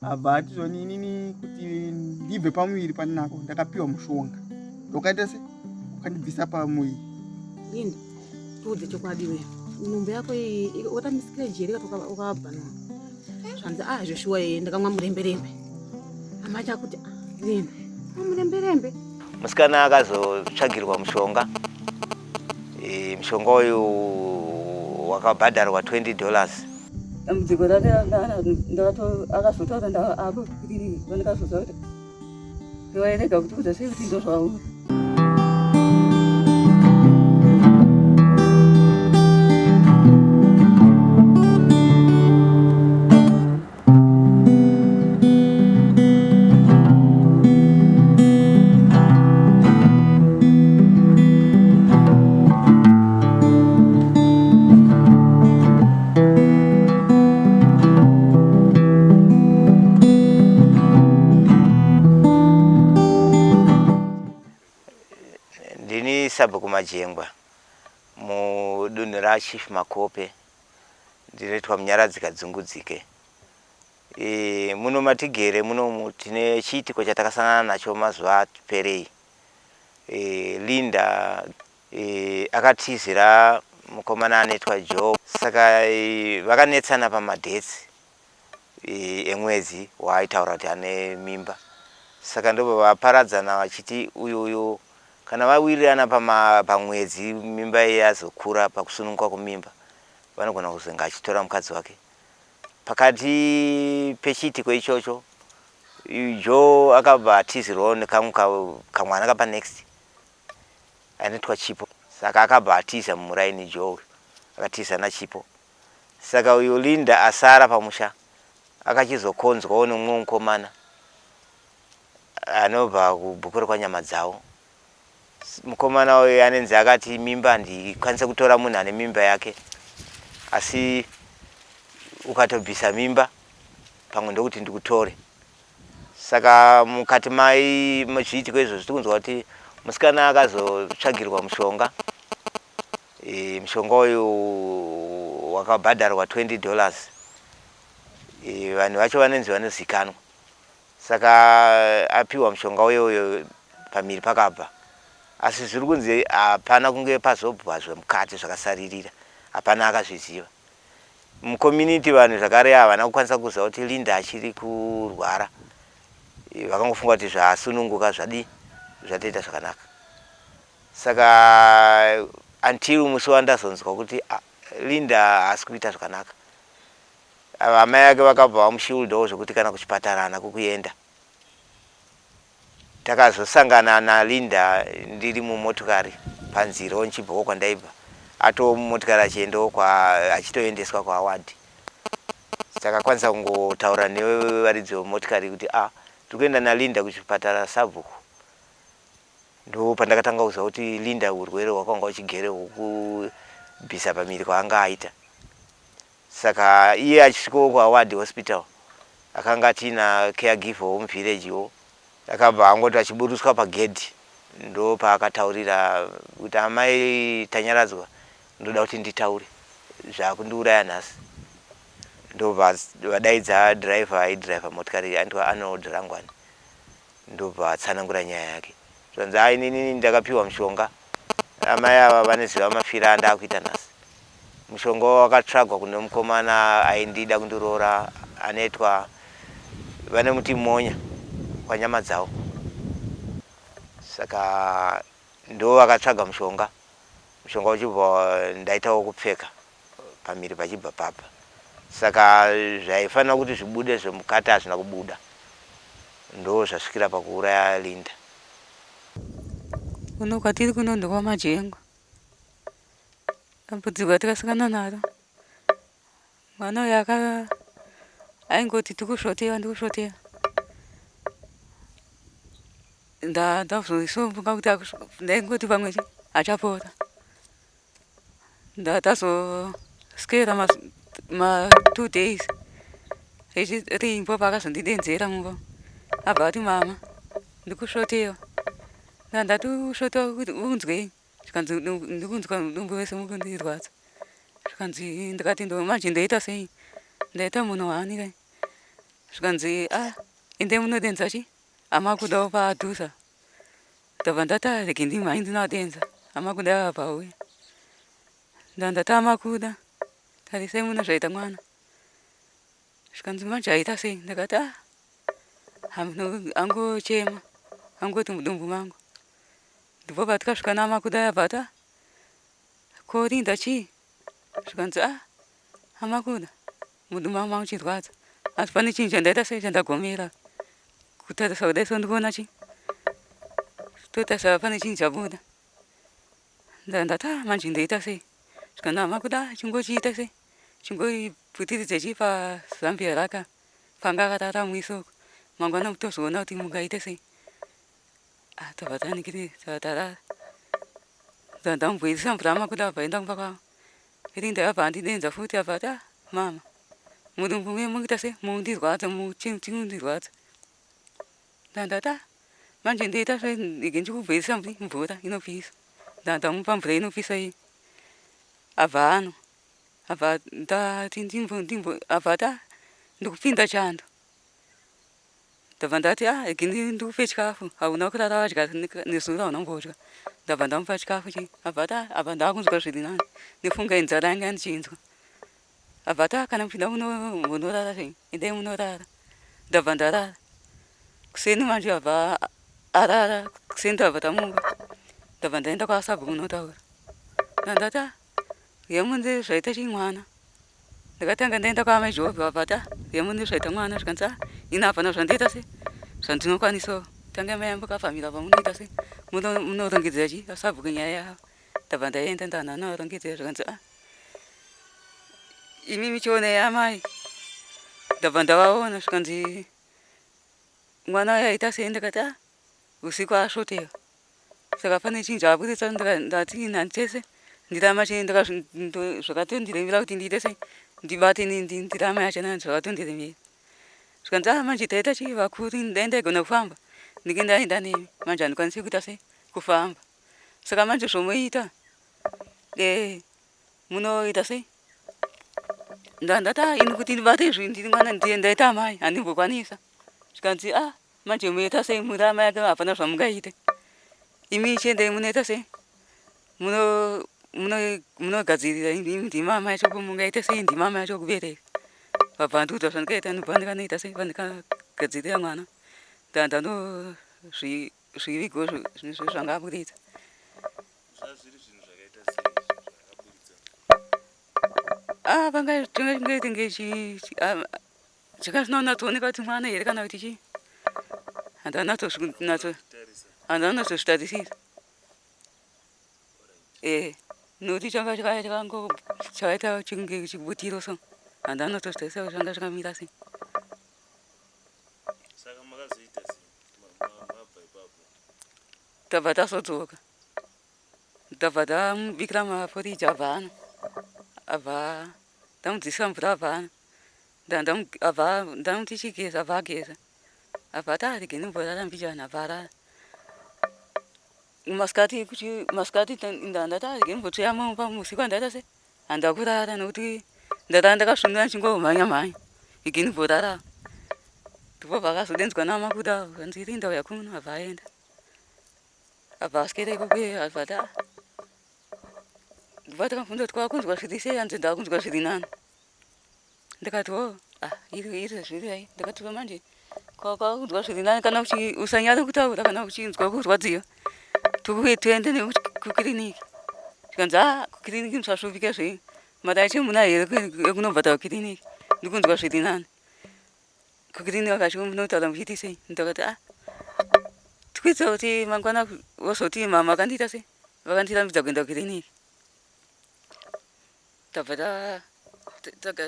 Abva ati zvoni inini kuti ndibve pamuviri pandinako ndakapiwa mushonga ndokaita se ukandibvisa pamuviri. Linda, tiudze chokwadi we nhumbu yako iyi watamisikira jeri kati ukabva no zvanzi ah zveshuwa iyi ndakamwa muremberembe mama chakuti ah, Linda mwa muremberembe. Musikana akazotsvagirwa mushonga e, mushonga uyu wakabhadharwa 20 dollars. Dambudziko rake akazotaura apo ndakazoziva kuti wairega kutiudza sei kuti ndozvauri. Ndini sabhuku Majengwa mudunhu raChief Makope ndinoitwa Munyaradzi Kadzungudzike. E, muno matigere munomu tine chiitiko chatakasangana nacho mazuva aperei. E, Linda e, akatizira mukomana anoitwa Joe saka e, vakanetsana pamadates e, emwedzi waaitaura kuti ane mimba saka ndobva vaparadzana vachiti uyu uyu kana vawirirana pamwedzi mimba iye azokura pakusununguka kumimba vanogona kuzenge achitora mukadzi wake Pakati pechiitiko ichocho, Joe akabva atizirwawo nekamwe kamwana kapanext anoitwa Chipo. Saka akabva atiza mumuraini Joe uyu, akatiza naChipo. Saka uyu Linda asara pamusha akachizokonzwawo nemumwe mukomana anobva kubhuku rekwaNyamadzawo. Mukomana uyu anenzi akati mimba handikwanise kutora munhu ane mimba yake asi ukatobvisa mimba pamwe ndokuti ndikutore. Saka mukati mai zviitiko izvozvo tiri kunzwa kuti musikana akazotsvagirwa mushonga. E, mushonga uyu wakabhadharwa 20 dollars. E, vanhu vacho vanenzi vanozikanwa. Saka apiwa mushonga uye uyo pamhiri pakabva asi zviri kunzi hapana kunge pazobva zvemukati zvakasaririra hapana akazviziva. Mucommunity vanhu zvakare havana kukwanisa kuziva kuti Linda achiri kurwara vakangofunga kuti zvasununguka zvadii zvatoita zvakanaka. Saka until musi wandazonzwa kuti ah, Linda haasi kuita zvakanaka Ava amai vake vakabva vamushieldwo zvekuti kana kuchipatara haana kukuenda. Takazosangana naLinda ndiri mumotokari panzirawo ndichibvawo kwandaibva atoo mumotokari achiendawo kwa achitoendeswa kwaWard. Takakwanisa kungotaura nevaridzi vemotikari kuti ah tiri kuenda naLinda kuchipatara sabhuku. Ndopandakatanga kuziva kuti Linda hurwere hwakanga huchigere hwekubvisa pamiri kwaanga aita. Saka iye achisvikawo kuHoward Hospital akanga atiina caregiver womuvillage wo akabva angoti achiburitswa pagedhi ndopaakataurira kuti amai Tanyaradzwa ndoda kuti nditaure zvakundiuraya nhasi ndobva vadaidza driver aidriver motikari aitwa Arnold Rangwani ndobva atsanangura nyaya yake Zvanzi haa inini ndakapiwa mushonga amai ava vanoziva mafiro andakuita nhasi. Mushonga wakatsvagwa kune mukomana aindida kundiroora anoitwa vanomuti Monya kwaNyamadzawo. Saka ndovakatsvaga mushonga, mushonga uchibva ndaita wokupfeka pamhiri pachibva pabva. Saka zvaifanira kuti zvibude zvemukati hazvina kubuda. Ndozvasvikira pakuuraya Linda. Kuno kwatiri kuno ndokwaMajengo. Dambudziko ratakasangana naro mwana uyu aka aingoti ndikusvotewa ndikusvotewa ndazofunga kuti ndaingoti pamwe achapora Ndazoswera ma two days ririmbo paakazondidenzera mumba abva ati mama ndikusvotewa ndati usvotewa kuti unzwei zvikanzi ndikunzwa dumbu rese mukundirwadza zvikanzi ndikati manje ndoita sei ndaita munhu waani kai. Zvikanzi a ah, ende munodenza chi amakudawo paadhuza. Ndabva ndati ah, rege ndimhanye ndinoadenza amakuda ava pauya. Ndandati amakuda tarisai muno zvaita mwana. Zvikanzi manje aita sei ndakati ah angochema angoti mudumbu mangu. Ndipo patikasvika namakuda abva ati ah ko Linda chii? Zvikanzi ah amakuda mudumbu mangu makuchirwadza asi pane chinhu chandaita sei chandagomera kutarisa kudai so ndikuona chi totarisa pane chinhu chabuda. Ndati ah manje ndoita sei zvikanzi hama kuda chingochiita sei chingoiputiridza chii pazambia raka panga akarara muisi uko mangwana tozoona kuti mungaite sei ah tabva tanikiri tabva tarara ndamubhoirisa mvura amakuda abva aenda kumba kwavo ini ndakabva andidenza futi abva ati ah mama mudumbu muye mukuita sei mundirwadza chinondirwadza ndandati ah manje ndoita sei ndege ndichikubhoirisa mvura inopisa ndandamupa mvura inopisa iyi abva anwa abva ndati ndimbo ndimbo abva ati ah ndikupinda chando ndabva ndati ah ege ndikupe chikafu hauna kurara wadya nezuro hauna kumbodya ndabva ndamupa chikafu chii abva ati ah apa ndakunzwa zviri nani nefunga inzara yanga yandichinzwa abva ati ah kana muchida munorara zvenyu endai munorara ndabva ndarara kuseni manje abva arara kuseni ndabva tamuka ndabva ndaenda kwasabhuku kunotaura ndandati ah yemunzi zvaita chii mwana ndakatanga ndaenda kwaamai Jovhi vabva vati ah yemunzi zvaita mwana zvikanzi ah ini hapana zvandoita se zvandinokwanisawo tanga mayambuka pamira pamunoita se munorongedzera chii asabhuku nyaya yavo ndabva ndaenda ndanhanorongedzera zvikanzi ah imi michionei amai ndabva ndavaona zvikanzi mwana uyo aita sei ndikati ah usiku asvotewa saka pane chinhu chaaburitsa ndati nhanditese ndirama chii zvakatondiremera kuti ndiite sei ndibate ndirama yacho zvakatondiremera zvikanzi ah manje taita chii vakuru dai ndaigona kufamba ndinge ndaenda nemi manje handikwanisi kuita sei kufamba saka manje zvomoita eh munoita sei ndandati ah ini kuti ndibate zvinhu ndiri mwana ndiye ndaita amai handimbokwanisa zvikanzi ah manje munoita sei muri amai ake hapana zvamungaite imi chiendei munoita sei munogadzirira imi ndimi amai acho mungaite sei ndimi amai acho kubereka vabva vandiudza zvandikaita ndobva ndikanoita sei vandikagadzirira mwana ndandano zvivigo zvanga aburitsa Zvazviri zvinhu zvakaita sei zvaakaburitsa? Ah, vanga tingaite nge chakazvinonatsooneka kuti mwana here kana kuti chii handanatsozvitarisisa eh nokuti changa chakango chakaita chinge chibutiro so handanatsozvitarisa kuti zvanga zvakamira sei Saka makazoita sei mabva ipapo? Tabva tasodzoka tabva tamubikira maporiji abva anwa abva tamudziisa mvura abva anwa abva ndamuti chigeza abva ageza abva ati arege ndimborara mbijana abva arara masikati kuti masikati ndati arege ndimbotsveya mumba usiku andaita sei handakurara nokuti ndarara ndakasvunura ndichingomhanya mhanya igi ndimborara ndipo paakazodenzwa namakuda kanzi rinda uya kuno abva aenda abva aswera ikoko abva ati ah ndobva takamubvunza kuti kwakunzwa zviri sei hanzi ndakunzwa zviri nani ndikati o ah iri iri zviri hai ndikati manje kwakunzwa zviri nani kana uchi usanyare kutaura kana uchinzwa kurwadziwa tukuye tuende nekukiriniki zvikanzi ah kukiriniki musasvupike zvenyu mari yacho muna here yekunobhadhara kukiriniki ndikunzwa zviri nani Kukiriniki vakati munotaura muchiiti sei ndakati ah tikuitira kuti mangwana vozoti mama vakandiita sei vakandirambidza kuenda kukiriniki tabva tagara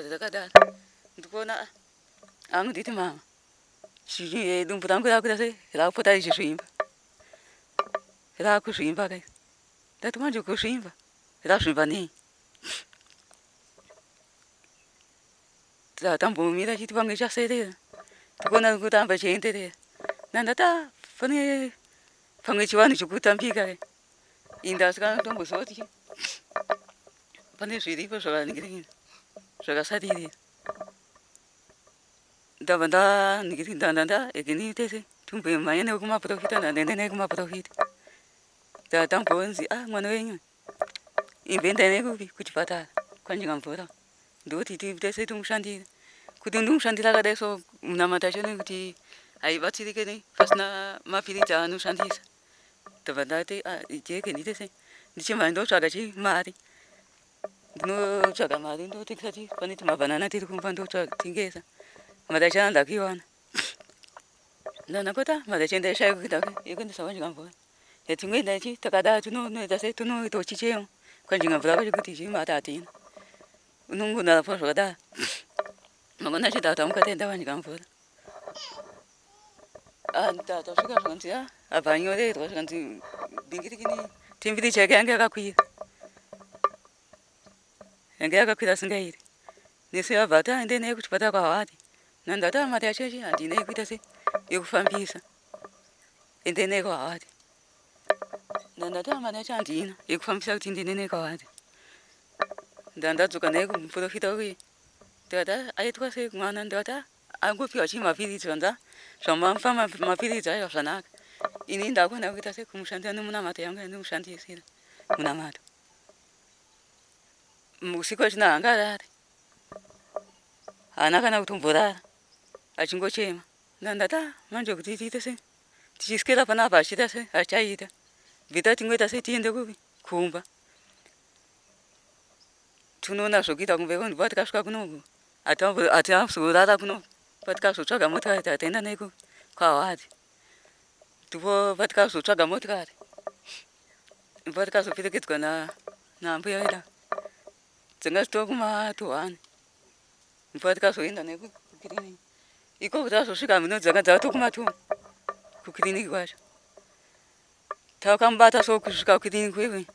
takadaro ndikuona ah angonditi mama eh, dumbu rangu rakuita sei rakupota richizvimba rakuzvimba kai ndati manje kuzvimba razvimba nei Tambomira chiti pamwe chaserera tikuona kutamba chienderera ndandati ah pane pamwe chivanhu chikutambika ke inda asi tomboziva kuti chi pane zviripo zvakaningirikina zvakasaririra. Ndabva ndanhikiti ndanda egini tese timbomhanya newe kumaporofita ndandaenda naye kumaporofita. Tatambonzi ah mwana wenyu imboendai naye kupi kuchipatara kwaNjengamvura ndokuti tese timushandire. Kuti ndimushandire akadai so munamato yacho nekuti haibatsirike nei pasina mapiritsi aanoshandisa. Ndabva ndati ah jeke ndiite sei ndichimhanya ndotsvaga chii mari. Ndinotsvaga mari ndotengesa chii pane tumabhanana tiri kumba ndotengesa mari yacho ndakuiwana. Ndakoti mari yacho ndaishaya kuenda yekuendesa kwanjingamvura. Yatingoenda chi takadaro tinoita sei tinoita uchichema kwanjingamvura kwacho kuti chii mari hatina. Unongonarapwa zvakadaro. Mangwana acho tatamuka taenda kwanjingamvura. Tasvika zvikanzi abva anyorerwa zvikanzi bingirikini temperature yake yanga yakakwira. Yanga yakakwira singairi. Nesi abva ati aende naye kuchipatara kwaHwari. Ndati mari yacho chi handina yekuita sei yekufambisa. Ende naye kwaHwari. Ndati mari yacho handina yekufambisa kuti ndiende naye kwaHwari. Ndadzoka naye kumuporofita uye ndikati aitwa sei mwana ndikati Angopiwa chii mapiritsi vanza zvamupa mapiritsi ayo zvanaka ini ndakona kuita sekumushandira nemunamato yangu yandimushandisira munamato usiku wachina haangarari haana kana kutomborara achingochema ndandati ah, manje kuti tiite sei tichiswera panapa achiita sei achaita bvita tingoita sei tiende kupi kumba Tinoona zvokuita kumba iko ndipo patikasvika kunoku hatina kurara kunoku patikazotsvaga motikari tataenda nayo kwaHwari ndipo patikazotsvaga motikari ndipo patikazoperekedzwa naambuya vedu ava dzanga dzitova kuma tuhwani ndipo patikazoenda nayo kukiriniki ikoko tazosvika mhino dzanga dzava kuma two kukiriniki kwacho. Takamubata so kusvika kukiriniki kwekwe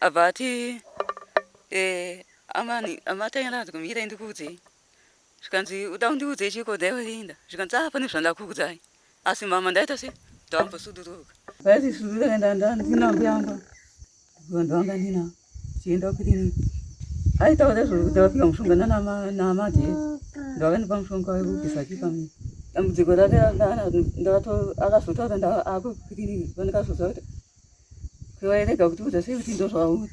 abva ati eh, amani amatanyara kumira ndikuudzei zvikanzi uda kundiudzei chiiko dai warinda zvikanzi ah pane zvandakuudzai asi mama ndaita se ndambosuduruka vaiti suduruka ndandina mbuya vangu vanhu vanga ndina chienda kukiriniki aitaura zvekuti vapika mushonga nanamadhee ndavakandipa mushonga wekubvisa chipamiri dambudziko rake akazotaura akukiriniki pandikazoziva kuti kuvairega kutiudza sei kuti ndozvauri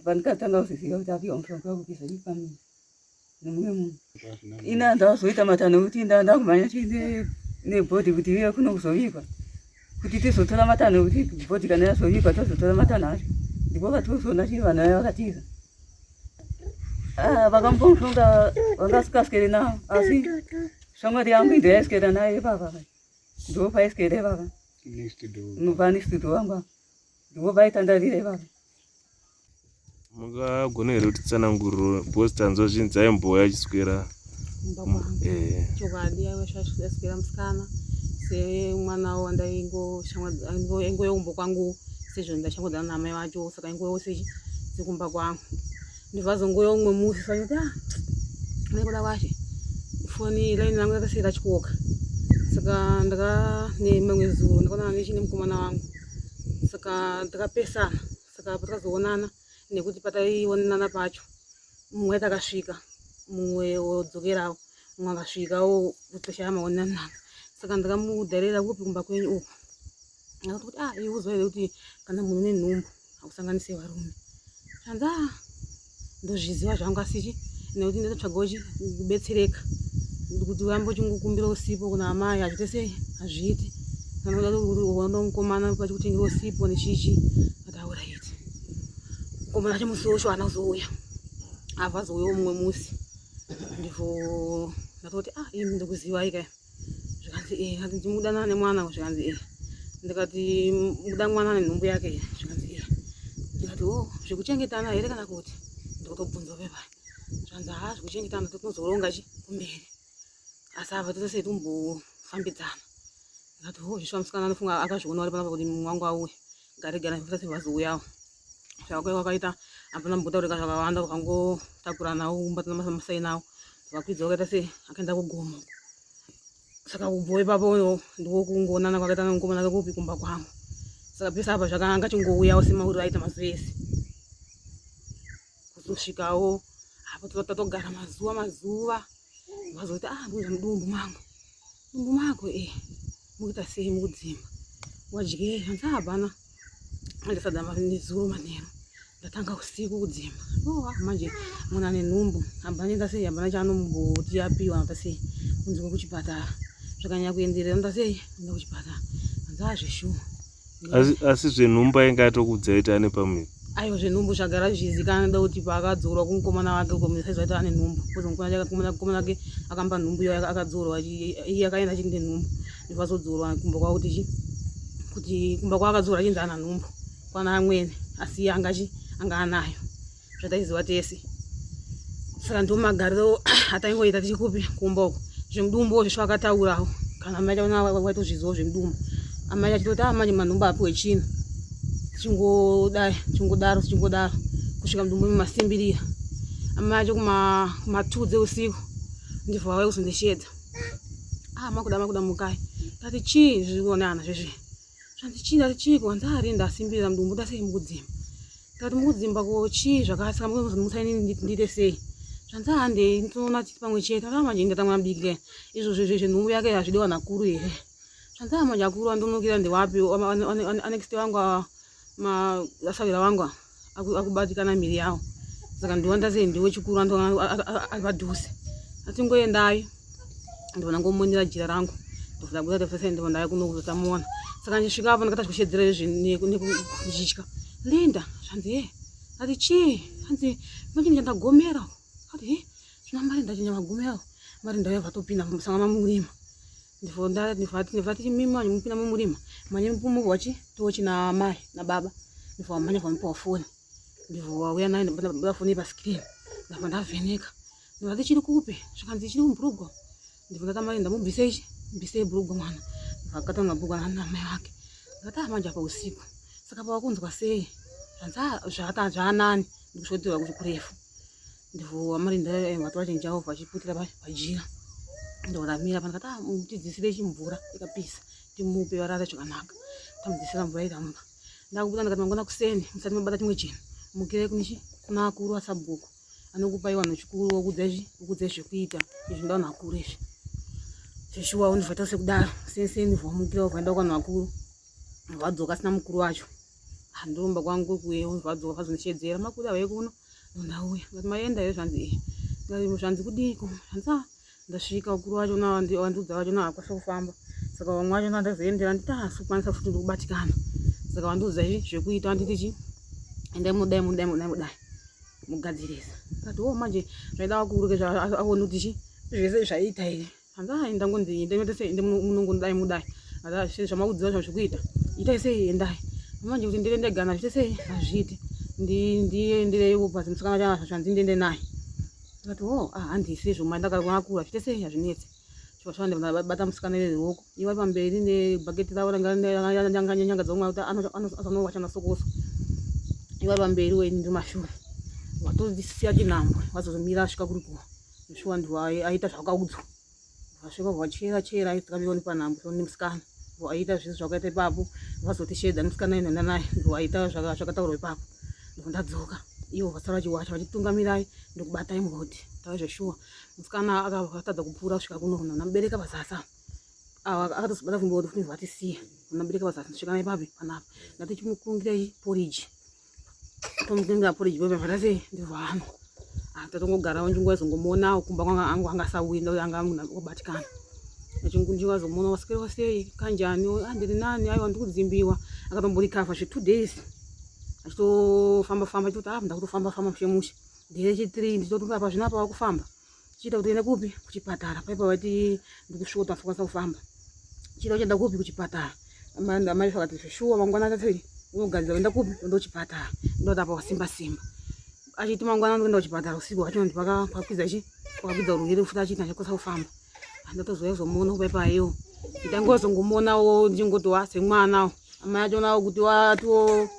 pandikatanga kuziziva kuti apiwa mushonga wekubvisa chipamiri nemumwe munhu ini handazoita matanho ekuti ndakumhanya chii nebhodhi kuti iuye kuno kuzovikwa kuti tizotora matanho ekuti bhodhi kana yazovikwa tozotora matanho acho ndipo patinozoona chii vanhu vaya vakatiza ah, vakambomushonga vangasikaswere navo asi shamwari yangu ndo yaiswera naye ipapa ndo paiswera ipapa next door wangu ndipo paitandarira ipapa Mungagona here kutitsananguriro because tanzwa zvinzi aimbouya achiswera kumba kwangu eh. Chokwadi aiva aswera musikana semwana wandaingouya kumba kwangu sezvo ndaishamwadzana naamai vacho saka aingouyawo sekumba kwangu ndibva azongouya umwe musi sanyoti ah mai kuda kwashe foni laini rangu rakasiya ratyoka saka ndaka nemamwe zuro ndakaonana nechine mukomana wangu saka takapesana Saka apo takazoonana nekuti pataionana pacho mumwe aiti akasvika mumwe wodzokerawo mumwe akasvikawo kutoshaya maonanana saka ndakamudharira kupi kumba kwenyu uku akati kuti ah iwe uziva here kuti kana munhu une nhumbu hakusanganise varume zvanzi ah ndozviziva zvangu asi chi nekuti ndatotsvagawo chi kubetsereka kuti urambe uchingokumbira usipo kuna amai hazviite sei hazviiti kana uda kuona mukomana pachikutengera usipo nechichi ataura iti mukomana acho musi ucho haana kuzouya abva azouyawo mumwe musi ndivo ndatoti ah imi ndokuzivai kaya zvikanzi eh ndikati ndimudanana nemwana zvikanzi eh ndikati muda mwana nenhumbu yake here zvikanzi eh ndikati o oh, zvekuchengetana here kana kuti ndikutobvunza pepa zvanzi haa zvekuchengetana tinozoronga chi kumberi asi apa totose tombofambidzana ndikati o oh, zvisva musikana anofunga akazviona vari panapa kuti mumwe wangu auye gare gare ndikati vazouyawo zvakauya kwakaita hapana mbotaurika zvakawanda vakangotakuranawo kumbatana masainawo vakakwidza vakaita sei akaenda kugomo saka kubva ipapo ndiko kungoonana kwakaita nomukomana kekupi kumba kwangu saka pese apa zvakanga chingouyawo semauriro aita mazuva ese kuzosvikawo Apo tatogara mazuva mazuva vazoti ah ndikuita mudumbu mangu mudumbu mako e mukuita sei mukudzimba wadyei hanzi hapana andisadza nezuro manheru ndatanga usiku kudzimba oh, ah, manje munhu ane nhumbu hapana enda sei hapana chaanomboti apiwa anoita sei kunzi kuchipatara zvakanyanya kuenderera anoita sei enda kuchipatara hanzi azveshuwa Asi, asi zvenhumbu ainge atokuudza kuti ane pamuviri? Aiwa zvenhumbu zvagara zvichizikanwa da kuti paakadzorwa kumukomana wake uko saizi vaita ane nhumbu because mukomana wake akamba nhumbu iyo akadzorwa iye akaenda achiti nenhumbu ndopazodzoorwa kumba kwavo kuti chi kuti kumba kwavo akadzorwa achinzi ana nhumbu kwana amwene asi iye anga chi anga anayo zvataiziva tese saka ndo magariro ataingoita tichikupi kumba uko zvemudumbu zvisvo akataurawo kana mai chaona waitozvizivawo zvemudumbu amai achitoti ah manje manhumbu apiwe chino tichingodai tichingodaro tichingodaro kusvika mudumbu masimbirira amai acho kuma2 dzeusiku ndibva vauya kuzondishedza ah makuda makuda mukai tati chii zviri kuonana zvezvi zvanzi chii ndati chii kwanzi ari ndasimbirira mudumbu ndasei mukudzimba ndati mukudzimba ko chii zvakasika mukuzomusa inini ndiite sei zvanzi handei toona tiri pamwe chete aa manje ndata mwana mudiki kaya izvo zvenhumbu yake hazvidi vanhu akuru here zvanzi aa manje akuru andonokira ndewapi anexte vangu asavira vangu akubatikana mhiri yawo saka ndiwanda sei ndiwe chikuru andoona ari padhuze atingoendayo ndobva ndangomonera jira rangu ndobva ndabuda ndobva ndobva ndaya kuno kuzotamuona saka ndisvika apo ndakata kushedzera izvi nekuchitya Linda zvanzi he ati chii hanzi manje ndagomera ati he zvino mari ndachinya magomera mari ndauya vatopinda musanga mamurima ndivati mimi manje mupinda mumurima manje mupumuwa chi tochi na mai na baba ndibva wamhanya vamupiwa foni ndibva wauya naye ndabuda foni pascreen ndabva ndavheneka ndikati chiri kupi zvikanzi chiri mubhurugwa ndibva ndati amai ndamubvise ichi bvisei bhurugwa mwana vakatanga bhurugwa namai vake ndikati ah manje apa usiku saka pawakunzwa sei zvanzi ah, zvata zvaanani ndikusvoterwa kuti kurefu ndibva amai vatora chinhu chavo vachiputira pajira ndobva ndamira pa ndikati ah tidzisire chimvura ikapisa timupe varare zvakanaka tamudzisira mvura ikamupa ndakubuda ndikati mangwana kuseni musati mabata chimwe chinhu mukirai kunichi kuna akuru asabhuku anokupai vanhu chikuru wokudza izvi wokudza zvekuita izvi ndavanhu vakuru izvi zveshuwa undivhaita sekudaro senseni vomukira vobvaenda kuvanhu vakuru vadzoka asina mukuru wacho handoromba kwangu kuye vadzoka vazondishedzera makuda vaye kuno ndauya ngati maenda here zvanzi eh zvanzi kudiiko zvanzi ah ndasvika vakuru vacho wandiudza vacho haakwanisa kufamba saka vamwe vacho ndazoendera nditi haasi kukwanisa futi ndikubatikana saka vandiudza izvi zvekuita vanditi chi endai mudai mudai mudai mudai mugadzirisa ndati wo manje zvaida vakuru ke aone kuti chi zvese zvaiita here hanzi ah ndangonzi endai sei ende munongodai mudai zvamakudziva zva zvekuita itai sei endai manje kuti ndive ndegana zviite sei hazviiti ndiendereiwo pasi musikana chana zvanzi ndiende naye ndikati oh ah handisi izvo mai ndakakura zviite sei hazvinetsi chivashanda bata musikana neruoko iwe vari pamberi nebhaketi ravo ranga dzomwa kuti anowacha nasokoso iwe vari pamberi we ndiri mashure watosiya chinhambwe vazozomira asvika kuri kuwa shuwa ndiwo aita zvakaudzwa vasvika vachera chera aitikaviwa nepanhambwe so nemusikana aita zvese zvakaita ipapo vazotishedza nemusikana inoenda naye ndiwo aita zvakataurwa ipapo ndobva ndadzoka ivo vasara vachiwacha vachitungamirai ndokubatai mugodi tava zveshuwa musikana akatadza kupfuura kusvika kuno namubereka pazasi apa ava akatozobata kumbodo kuti vatisiya namubereka pazasi ndisvika naye papi panapa ndati chimukungirai poriji tomukungira poriji bebe vatase ndivano ah, tatongogara njungu aizongomuonawo kumba kwanga angu angasauyi ndo anga kubatikana achingundinga azomuona wasikira wasei kanjani ah, ndiri nani aiwa ndikudzimbiwa akatomborikavha zve 2 days achitofamba famba achitoti ah ndakutofamba famba mushe mushe ndire chitiri ndichitoti apa zvino apa wakufamba chiita kuti ende kupi kuchipatara paipa vaiti ndikusvota ndikwanisa kufamba chiita uchienda kupi kuchipatara amai vakati zveshuwa mangwana tati unogadzira kuenda kupi kuenda kuchipatara ndoti apa wasimba simba achiti mangwana ndikuenda kuchipatara usiku wacho ndipakakwidza chi pakakwidza rurwere futi achiti andikwanisa kufamba ndatozouya kuzomuona kupaipayo ndangozongomuonawo ndingoti wasemwanawo amai achonawo kuti watiwo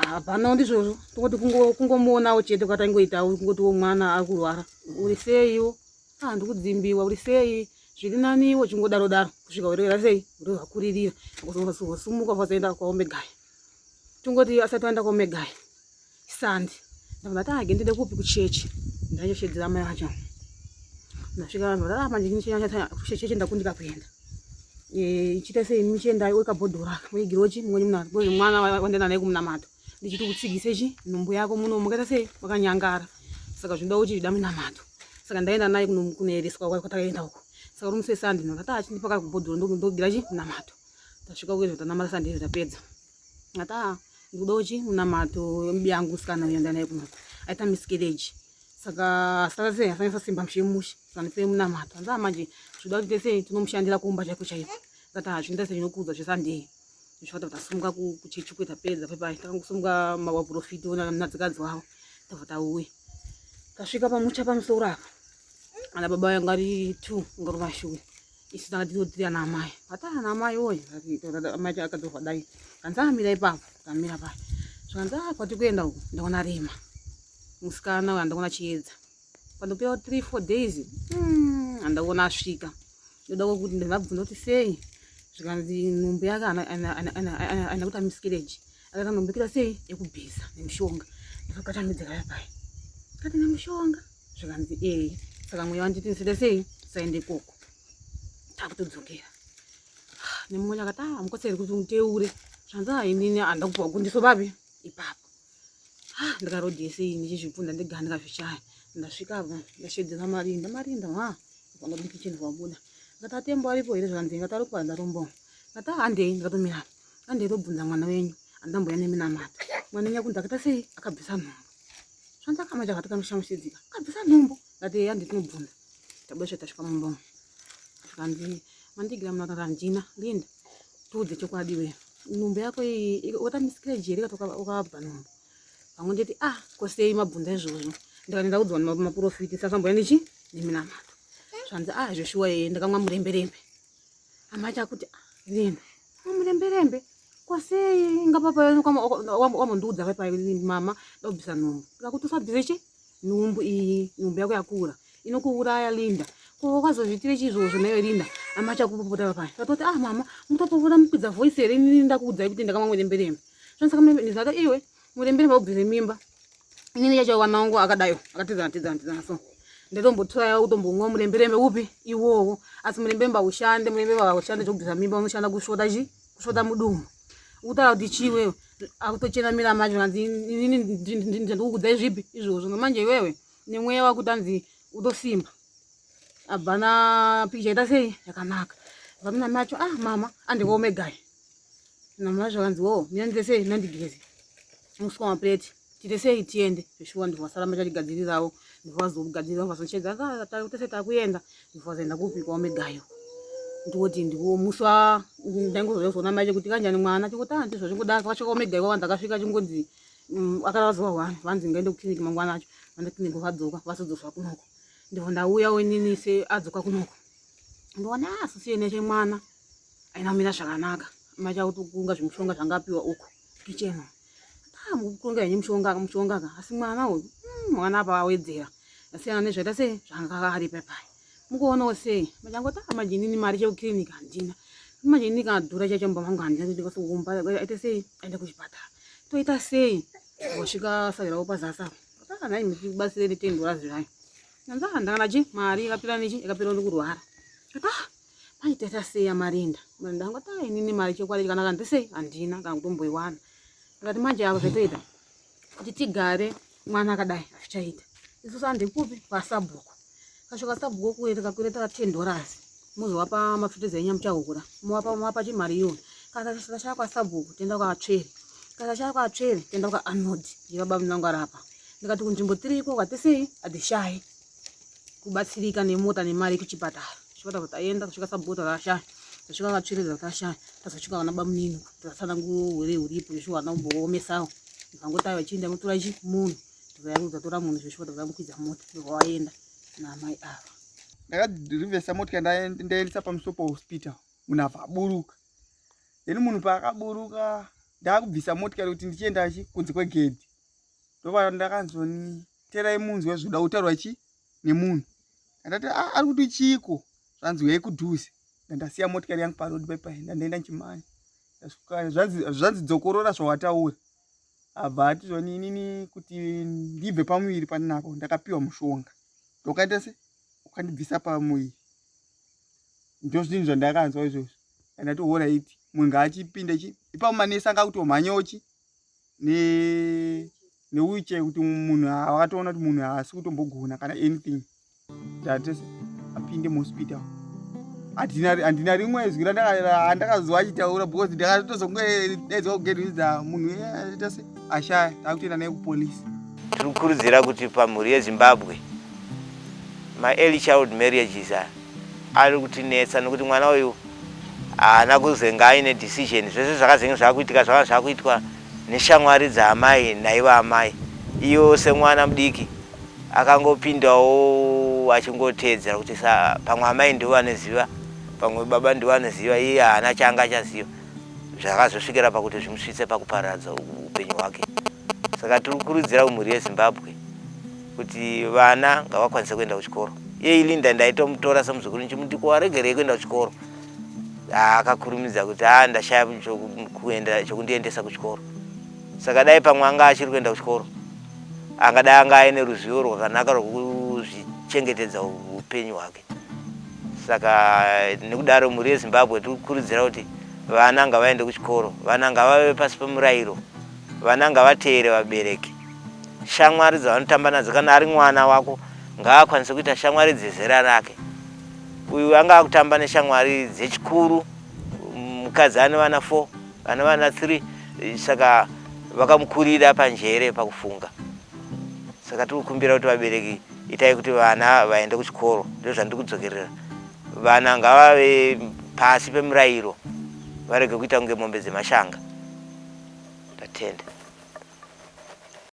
hapana ndizvozvo tongoti kungomuonawo chete kwatangoitawo kungotiwo mwana ari kurwara uri seiwo ah ndikudzimbiwa uri sei zviri naniwo chingodaro daro kusvika urera sei uri rwakuririra kuzosumuka vazoenda kwaomegaya tongoti asati vaenda kwaomegaya sandi ndabva ndati age ndide kupi kuchechi Ndachishedzera amai vacho. Ndasvika vanhu vati ah manje cheche ndakundika kuenda. Eh, ichiita sei michienda wekabhodhora weigiro chi mumwe munhu because mwana wandaenda naye kumunamato ndichiti kutsigise chi nhumbu yako muno mukaita sei wakanyangara saka zvinoda kuti zvida minamato saka ndaenda naye kunoereswa kwatakaenda uko saka uri musi wesande ndakati achindipa kakubhodhora ndogira chi munamato tasvika kuizvo tanamata sande izvo tapedza ati ah ndikuda uchi munamato wemubiyangu musikana uyo ndaenda naye kunoko aita miscarriage saka asase asanyasa simba mushe mushe saka ndipe munamato anzi ah manje zvikuda kuti tese tinomushandira kumba chaiko chaiko ndikati ah zvinoita sezvinokuudza zvesandei ndisvika tabva tasumuka kuchechi kwe tapedza pepai takangosumuka maprofiti nadzikadzi wavo tabva tauya tasvika pamucha pamusoro apa ana baba vanga ari two anga kumashure isu tanga tiri ana amai ati ana amai woye amai akadzorwa dai kanzi amira ipapo tamira pai zvikanzi a kwati kuenda uku ndaona rima musikana uyo andaona chiedza pandopera 3 4 days hmm, andaona asvika ndoda kwekuti ndavabvunza kuti sei zvikanzi nhumbu yake aina kuti amiscarriage akaita nhumbu ikuita sei yekubvisa nemushonga ndakakatamidzika yapai kati nemushonga zvikanzi ee saka mweya wanditi ndisite sei saende ikoko takutodzokera nemumwe akati ah mukoseri kuti muteure zvanzi ah inini handakupiwa kundiso babi ipapo ah ndikarodhese ini ndichizvibvunza ndega ndikazvishaya ndasvika apo ndashedzera marinda marinda ha panga mukitchen wabuda ndikati atembo aripo here zvikanzi ndikati ari kuparadza rombo ndikati ah handei ndikatomira handei tobvunza mwana wenyu andamboya neminamato mwana wenyu akunzi akaita sei akabvisa nhumbu zvanzi akama chakati kamushamushidzika akabvisa nhumbu ndati eya nditinobvunza tabuda tasvika mumba umu zvikanzi mandigira munhu akati handina linda tiudze chokwadi we nhumbu yako iyi wata miscarriage here kati wakabva nhumbu vamwe nditi ah kosei mabvunza izvozvo ndikati ndaudzwa nemaprofiti sasamboya nechi neminamato zvanzi ah zveshuwa yeye ndakamwa muremberembe amacha kuti ah, linda muremberembe kosei ingapapa wamondiudza paipa mama ndakubvisa nhumbu ndikakuti usabvise chi nhumbu iyi nhumbu yako yakura inokuuraya Linda ko wakazozviitire chii izvozvo naiwe Linda amacha kupopota papaya katoti ah mama mutopopota mukwidza voice here inini ndakuudzai kuti ndakamwa muremberembe zvanisaka ndizvaka iwe muremberembe ubvise mimba inini chacho wana wangu akadayo akatizana tizana tizana so ndatombotraya kutombomwa muremberembe upi iwowo asi muremberembe haushande muremberembe haushande zvekubvisa mimba unoshanda kusvota chi kusvota mudumbu ukutaura kuti chii wewe akutochenamira manje kanzi inini ndikukudzai zvipi izvozvo manje iwewe nemweya wakuti anzi utosimba abvana pikicha ita sei yakanaka vamina macho ah mama andikuomegai namama zvakanzi wo mina ndite sei mina ndigeze musuka mapureti tiite sei tiende zveshuwa ndibva vasara machachigadzirirawo ndibva vazogadzirira vazochedza tese takuenda ndibva vazoenda kupi kwaomegayo ndikuti ndikuwo musi wa ndaingozoona mai kuti kanjani mwana chingoti ah ndizvo zvingodaro pakasvika omega iwawa ndakasvika chingonzi mm, akarara zuva one vanzi ngaende kuclinic mangwana acho vanda clinic vadzoka vazodzoswa kunoko ndibva ndauyawo inini se adzoka kunoko ndoona ah sisiyene chemwana aina kumira zvakanaka machakutokunga zvimushonga zvanga apiwa uko kitchen ah mukukunga henyu mushonga mushonga ka asi mwana uyu mm, mwana apa awedzera asiyana nezvaita sei zvanga ari pepai mukuonawo sei machangoti ah manje inini mari chekuclinic handina manje inini kana dhura chacho mumba mangu handina kuti ndikasomba aite sei aende kuchipatara toita sei wasvika savirawo pazasi apo ah nhai mutibatsire netendora zvayo anzi ah ndakana chi mari yakapera nechi yakapera ndikurwara ah manje toita sei amarinda marinda angoti ah inini mari chokwadi kana kandisei handina kana kutomboiwana ndikati manje apa zvatoita kuti tigare mwana akadai hazvichaita isusu handikupi pasabhuku kasvika sabhuku kuye tikakwereta 10 dollars mozovapa mafutidzi enyu amuchahura movapa movapa chimari iyoyo kana tashaya kwasabhuku toenda kwatsvere kana tashaya kwatsvere toenda kwaanod ndibaba munangu arapa ndikati kunzvimbo tiri ikoko hatisei hatishayi kubatsirika nemota nemari kuchipatara chipatara taenda tasvika sabhuku takashaya tasvika katsvere takashaya tazosvika vana bamunini tatsanangura hwere huripo zveshuwa vana kumboomesawo ndikangoti aiwa chienda mutora chi munhu tatora munhu zveshuwa takamukwidza mota ndobva waenda naamai ava ndakadrivhesa motika ndaendesa pamusoro pahospital munhu abva aburuka then munhu paakaburuka ndakubvisa motikari kuti ndichienda chi kunze kwegedhi ndobva ndakanzoni terai munzwe zvoda kutaurwa chi nemunhu ndati ah, ari kuti chiiko zvanzi uyai kudhuze ndandasiya motikari yangu paroad paipai ndandaenda nchimhanya zvanzi dzokorora zvawataura. Abva ati zvoni inini kuti ndibve pamuviri pandinapo ndakapiwa mushonga ndokaita se ukandibvisa pamuviri. Ndozvinhu zvandakanzwa izvozvo. Ndati horaiti munhu ngaachipinde chi ipapo manesi anga akutomhanyawo chi ne newheelchair kuti munhu wakatoona kuti munhu haasi kutombogona kana anything. Ndatese apinde muhospital. Handina rimwe izwi randakazwa achitaura because ndakatozongodaidzwa kugedhidza munhu tese ashaya takutoenda naye kupolisi. Tiri kukurudzira kuti pamhuri yeZimbabwe maearly child marriages aya ari kutinetsa nekuti mwana uyu haana kuzenge aine decision. Zvese zvakazenge zvakuitika zvanga zvakuitwa neshamwari dzaamai naivo amai. Iyo semwana mudiki akangopindawo achingoteedzera kuti pamwe amai ndivo vanoziva, pamwe baba ndivo vanoziva, iye haana chaanga achaziva. Zvakazosvikira pakuti zvimusvitse pakuparadza upenyu hwake. Saka tiri kukurudzira kumhuri yeZimbabwe kuti vana ngavakwanise kuenda kuchikoro. Iye Linda ndaitomutora semuzukuru ndichimuti ko waregerei kuenda kuchikoro? Akakurumidza kuti a ndashaya chokundiendesa kuchikoro. Saka dai pamwe anga achiri kuenda kuchikoro angadai anga aine ruzivo rwakanaka rwekuzvichengetedza upenyu hwake. Saka nekudaro mhuri yeZimbabwe tiri kukurudzira kuti vana ngavaende kuchikoro, vana ngavave pasi pemurayiro, vana ngavateere vabereki. Shamwari dzavanotamba nadzo, kana ari mwana wako ngaakwanise kuita shamwari dzezera rake. Uyu anga akutamba neshamwari dzechikuru, mukadzi ane vana 4, ane vana 3, saka vakamukurira panjere pakufunga. Saka tiri kukumbira kuti vabereki itai kuti vana vaende kuchikoro, ndozvandiri kudzokerera. Vana ngavave pasi pemurayiro, varege kuita kunge mombe dzemashanga. Ndatenda.